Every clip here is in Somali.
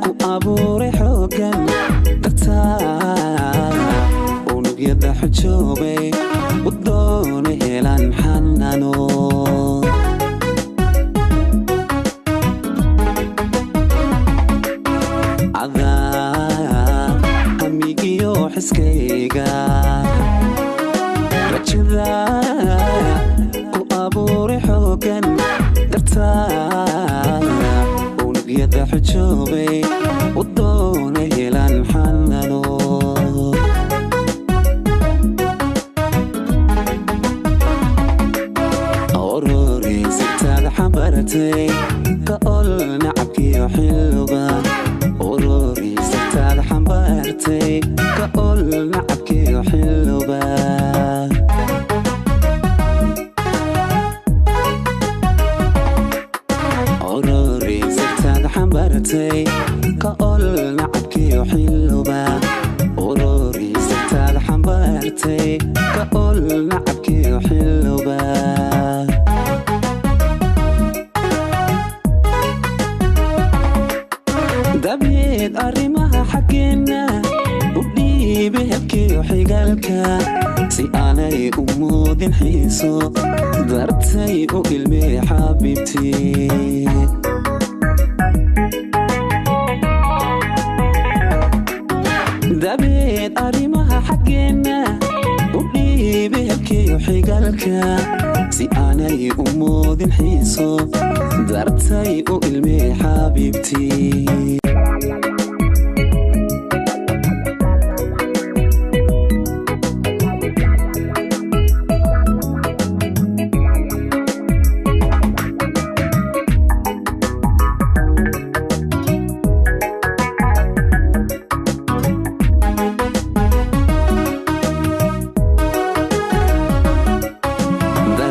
Ku abuuray xoogan dartaa unugyada xujoobay u doona helaan xanaano. Adaa hamigiyo xiskayga rajada ku abuuray xoogan dartaa unugyada xujoobay u doona helaan xanaano. Ururi sirtaada xambaartay ka ol nacabkiyo xilluga. Ururi sirtaada xambaartay ka ol nacabkiyo xilluga. Ururi sirtaada xambaartay ka ol nacabkiyo xilluga. Ururi sirtaada xambaartay ka ol nacabkiyo xilluga. Dabeed arrimaha xaggeenna u dhiibi hebkiyo xigaalka si aanay u muudin xiiso dartay u ilmee xabiibtii. Dabeed arrimaha xaggeenna u dhiibi hebkiyo xigaalka si aanay u muudin xiiso dartay u ilmee xabiibtii.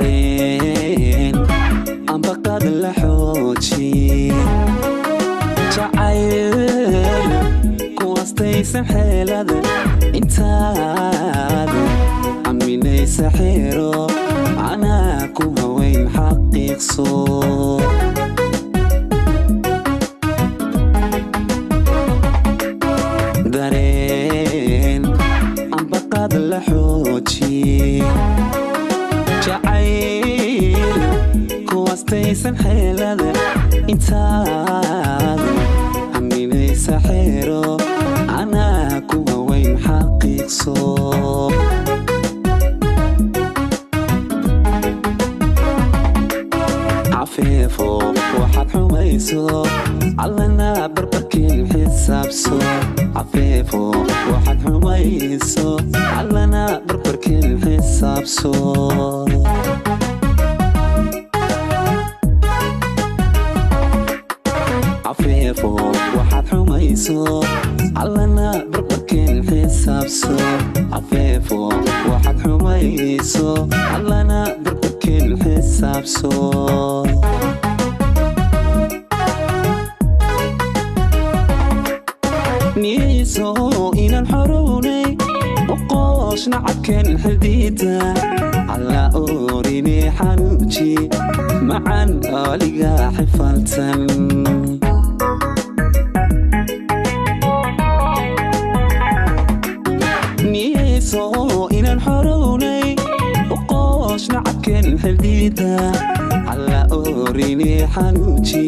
Dareen ambaqad la xooji jacayl kuwastaysan xeelada intaad aminaysa xeero anaa ku haweyn xaqiiqso. Dareen ambaqad la xooji jacayl kuwastaysan xeelada intaad aminaysa xeero anaa ku haweyn xaqiiqso. Cafeefo waxaad xumayso allana barbarkeen xisaabso. Cafeefo waxaad xumayso allana barbarkeen xisaabso. Cafeefo waxaad xumayso allana barbarkeen xisaabso. Cafeefo waxaad xumayso allana barbarkeen xisaabso. Niyeyso inaan xorownay oqoosh nacabkeen xildiida alla oorine xanuuji macan aliga xifaltan. Niyeyso inaan xorownay oqoosh nacabkeen xildiida alla oorine xanuuji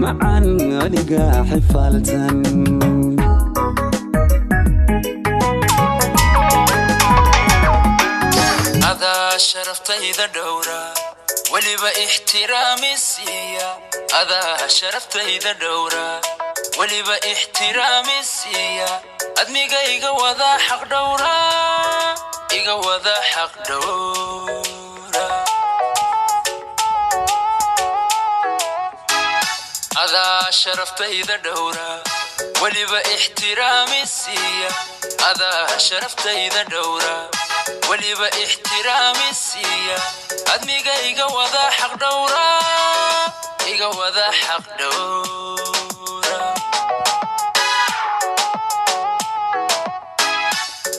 macan aliga xifaltan. Sharaftayda dhowra, weliba ixtiraami siiya. Adaa sharaftayda dhowra, weliba ixtiraami siiya. Admiga iga wada xaq dhowra, iga wada xaq dhowra. Adaa sharaftayda dhowra, weliba ixtiraami siiya. Adaa sharaftayda dhowra, weliba ixtiraami siiya. Admiga iga wada xaq dhowra, iga wada xaq dhowra.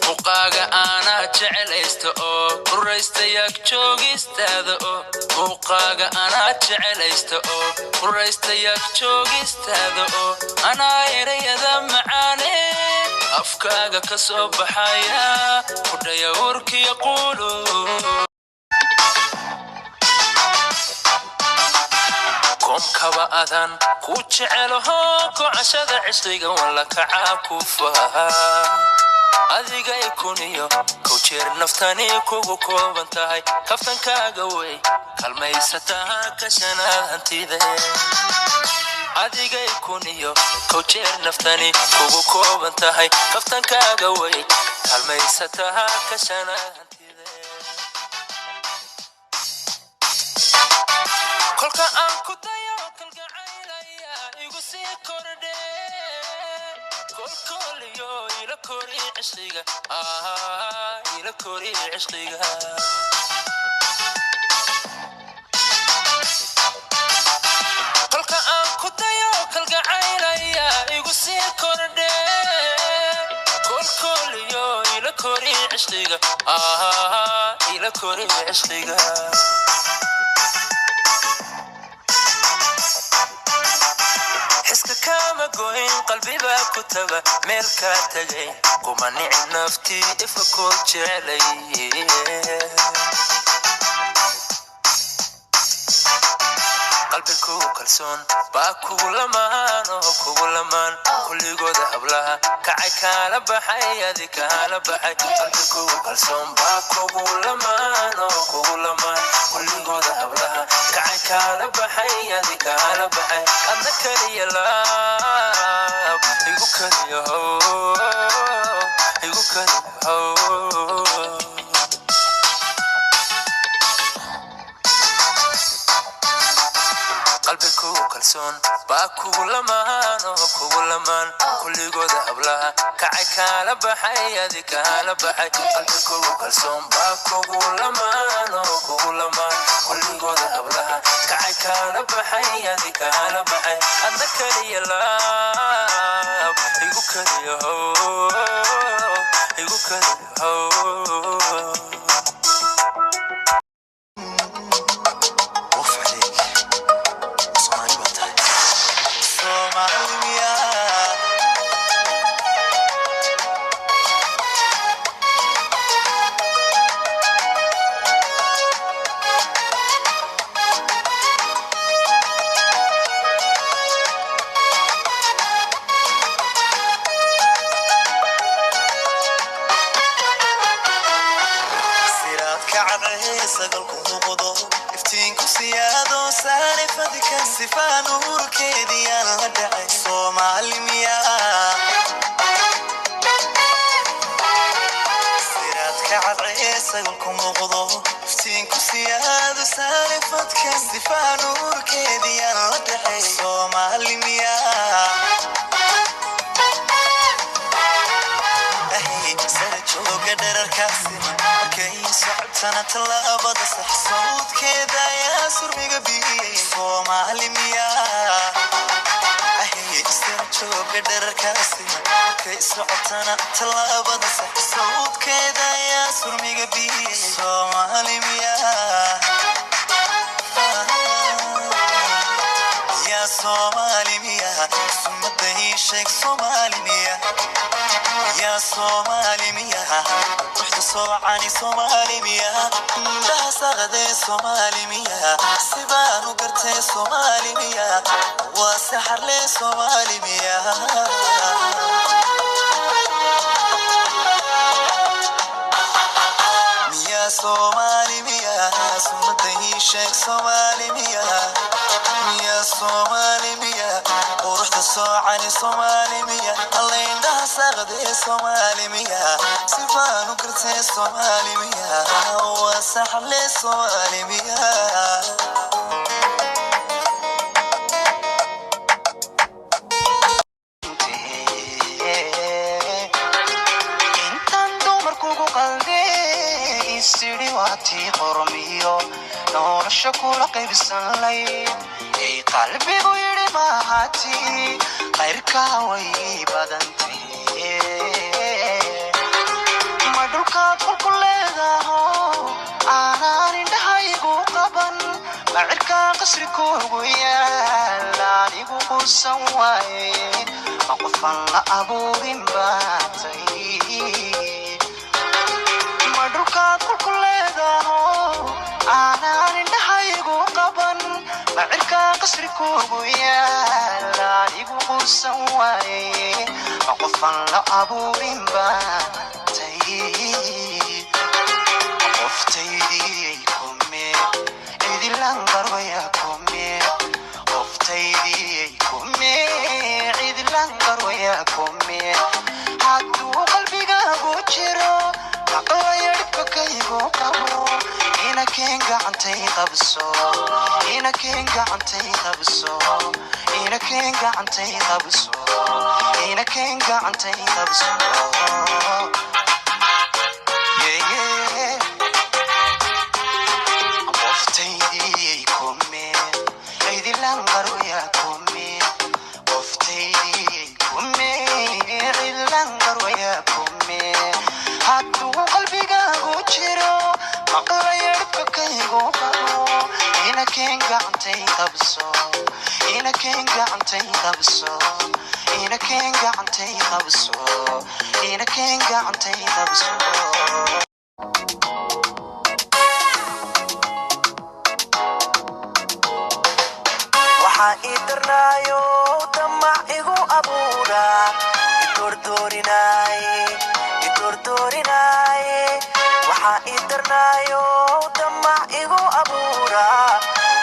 Muuqaaga aanaa jecelaysta oo kuraysta yaag joogistaada oo. Muuqaaga anaa jecelaysta oo kuraysta yaag joogistaada oo. Anaa erayada macaane afkaaga ka soo baxaya kudhaya urkiya quulu. Koomkaba adan ku jecelaho, kocashada cishqiga walla kacaa ku faha. Adiga ikuniyo kow jeer naftani kugu kooban tahay, kaftankaaga wey kalmaysataha kashanaad hantide. Adiga ikuniyo kow jeer naftani kugu kooban tahay, kaftankaaga wey kalmaysataha kashanaad hantide. Kolka aan ku dayo kalgacaylaya igu sii kordhe, kolkoliyo ila kori cishqiga, ila kori cishqiga. Kolka aan ku dayo kalgacaylaya igu sii kordhe, kolkoliyo ila kori cishqiga, ila kori cishqiga. Xiska kama goyn, qalbibaa ku taba meel kaa tagay, kuma nicin naftii ifa koo jecelay. Qalbi kugu kalsoon baa kugu lamaan oo kugu lamaan, kulligooda hablaha kacay kaala baxay, adi kaala baxay. Qalbi kugu kalsoon baa kugu lamaan oo kugu lamaan, kulligooda hablaha kacay kaala baxay, adi kaala baxay. Adna kaliya laab igu kaliya how, igu kaliya how. Qalbi kugu kalsoon baa kugu lamaan oo kugu lamaan, kulligooda hablaha kacay kaala baxay, adi kaala baxay. Qalbi kugu kalsoon baa kugu lamaan oo kugu lamaan, kulligooda hablaha kacay kaala baxay, adi kaala baxay. Adna kaliya laab igu kaliya how, igu kaliya how. Waf عليك Soomaali baa tahay, Soomaali miyaa? Siraadka cadcee sagalku noqdo, iftiinku siyaado saarifadka sifaa nuurkeediyaan la dhacay, Soomaali miyaa? Siraadka cadcee sagalku noqdo, iftiinku siyaado saarifadka sifaa nuurkeediyaan la dhacay, Soomaali miyaa? Ahay sara jooga dherarkaasi markay socotana tallaabada sax, sawdkeeda ayaa surmiga biyey, Soomaali miyaa? Ahay sara jooga dherarkaasi markay socotana tallaabada sax, sawdkeeda ayaa surmiga biyey, Soomaali miyaa? Yaa Soomaali miyaa? Sumada ii sheeg, Soomaali miyaa? Yaa Soomaali miyaa? Ruuxda soocani Soomaali miyaa? Indhaha saqadee Soomaali miyaa? Sibaan u gartee Soomaali miyaa? Waa saxarle Soomaali miyaa? Miyaa Miya Soomaali miya? Sunnada ii sheeg, Soomaali miya? Miya Soomaali miya? Quruxda soocani Soomaali miya? Alla, indhaha saaqdee Soomaali miya? Sifaan u gartee Soomaali miya? Waa saxle Soomaali miya? Intaan dumarkugu qaldee isidhi waatii qormiyo nolosha kula qaybsan layd ey qalbigu yidhi mahati khayrkaa way badantay. Ma dhulkaad qolku leedaho aanaan indhahaygu qaban? Ma cirkaa qasri kuugu yaal anigu quusan waaye? Ma qofan la abuurin baatay? Ma dhulkaad qolku leedaho aanaan indhahaygu qaban? Ma cirkaa qasri kuugu yaal anigu quusan waaye? Ma qofan la abuurin baatay? Qoftaydii kume, cidilan qarwaya kume. Qoftaydii kume, cidilan qarwaya kume. Hadduu qalbigaagu jiro maqlaya dhibka kaygu qabo, inakeen gacantay qabso, inakeen gacantay qabso, inakeen gacantay qabso, inakeen gacantay qabso. Yeah, yeah. Qoftaydii kume, cidilan qarwaya kume. Qoftaydii kume, cidilan qarwaya kume. Hadduu qalbigaagu jiro maqlaya dhibka kaygu qabo, inakeen gacantay qabso, inakeen gacantay qabso, inakeen gacantay qabso, inakeen gacantay qabso. Waxaa ii darnaayo damac igu abuura, idordoorinaaye, idordoorinaaye. Waxaa ii darnaayo damac igu abuura,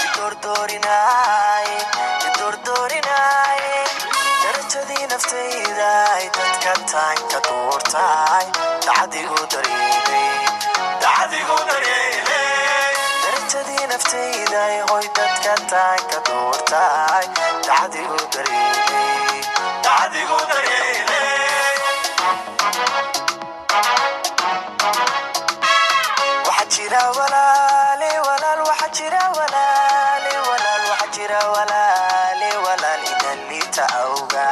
idordoorinaaye, idordoorinaaye. Darajadii naftayda dadka taanka duurtaay, dacadigu daryeelay, dacadigu daryeelay. Darajadii naftayda, hoy, dadka taanka duurtaay, dacadigu daryeelay, dacadigu daryeelay. Waxaa jira walaale walaal, waxaa jira walaale walaal, waxaa jira walaale walaal inan liita awga.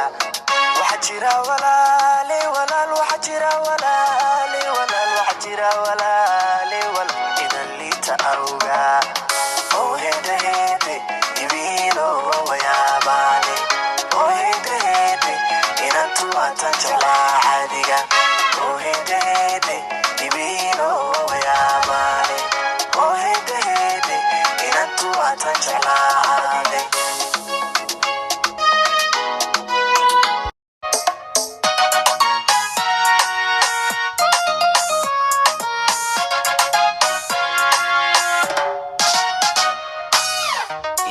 Waxaa jira walaale walaal, waxaa jira walaale walaal, waxaa jira walaale walaal inan liita awga. Oh hede hede ibiino wayaabaane. Oh hede hede inantu waatan jeclaa caadiga. Oh hede hede ibiino wayaabaane. Oh hede hede inantu waatan jeclaa caadiga.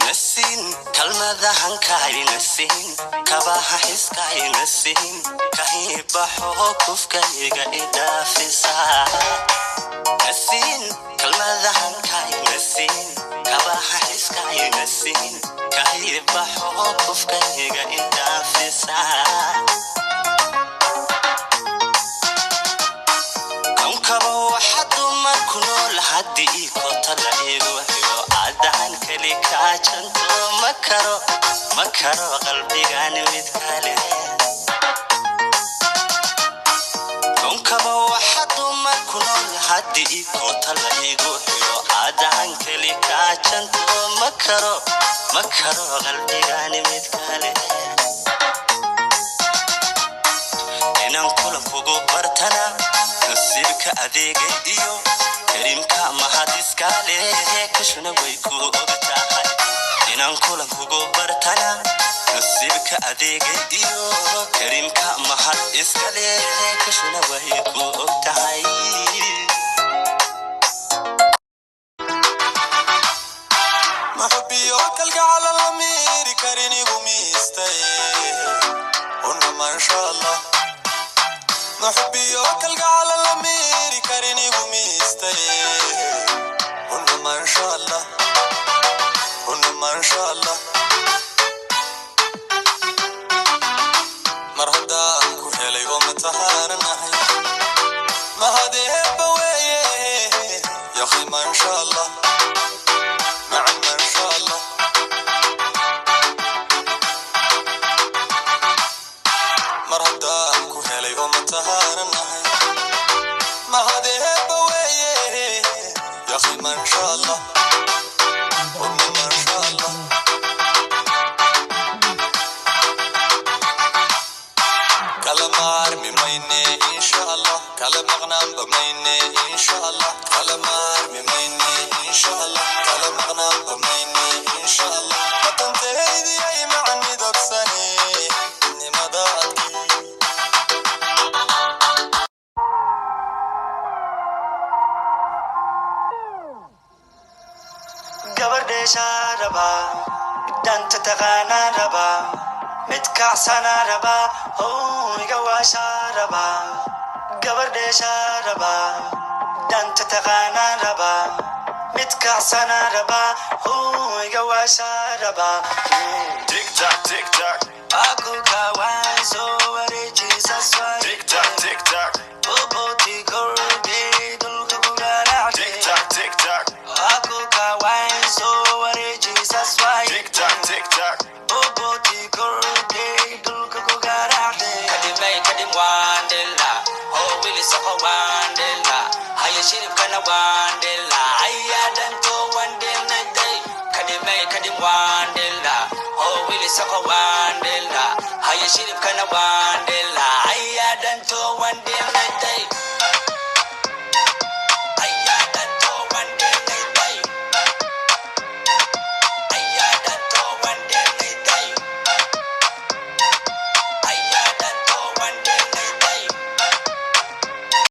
Nasin kalmadahankay, nasin kabaha xiskay, nasin kahibaxo kufkayga idhaafisa. Nasin kalmadahankay, nasin kabaha xiskay, nasin kahibaxo kufkayga idhaafisa. Konkaba waxa dumar ku nool haddii kota la igu xigo, cadaan keli kaajanto ma karo, ma karo qalbigan mid kale. Konkaba waxa dumar ku nool haddii kota la igu xigo, cadaan keli kaajanto ma karo, ma karo qalbigan mid kale. Inaan kulankugu bartana nasiibka adeega iyo kariimka mahad iskale, kashuna way ku og tahay. Inaan kulankugu bartana nasiibka adeega iyo kariimka mahad iskale, kashuna way ku og tahay. Muxbiyo kalgacal la miiri karin igu miistay. Hunna maasha Allah, hunna maasha Allah. Mar haddaan ku helay oo matahaaranahay, mahadeeba weeye. Yakhi, maasha Allah, macan maasha Allah. Mar haddaan ku helay oo matahaaranahay, mahadeeba weeye. Yakhi, maasha Allah, hunna maasha Allah. Kala maarmi mayne, insha Allah. Kala maqnaanba mayne, insha Allah. Kala maarmi mayne, insha Allah. Kala maqnaanba mayne, insha Allah. Watanteydii ay macan midabsane nimada adkii. Gabadheeshaa rabaa, dhanta taqaanaa rabaa, mid kacsanaa rabaa, how iga waashaa rabaa. Gabadheeshaa rabaa, dhanta taqaanaa rabaa, mid kacsanaa rabaa, how iga waashaa rabaa. Tick tock, tick tock. Akuka waan soo wareejisa. Tick tock, tick tock. Boboti kordhay dhulka ku garaacday. Tick tock, tick tock. Akuka waan soo wareejisa. Tick tock, tick tock. Boboti kordhay dhulka ku garaacday. Kadhimay kadhim waandela oo wili soqo waandela haya shiribkana waandela haya dhanto wandhelnaday. Kadhimay kadhim waandela oo wili soqo waandela haya shiribkana waandela haya dhanto wandhelnaday.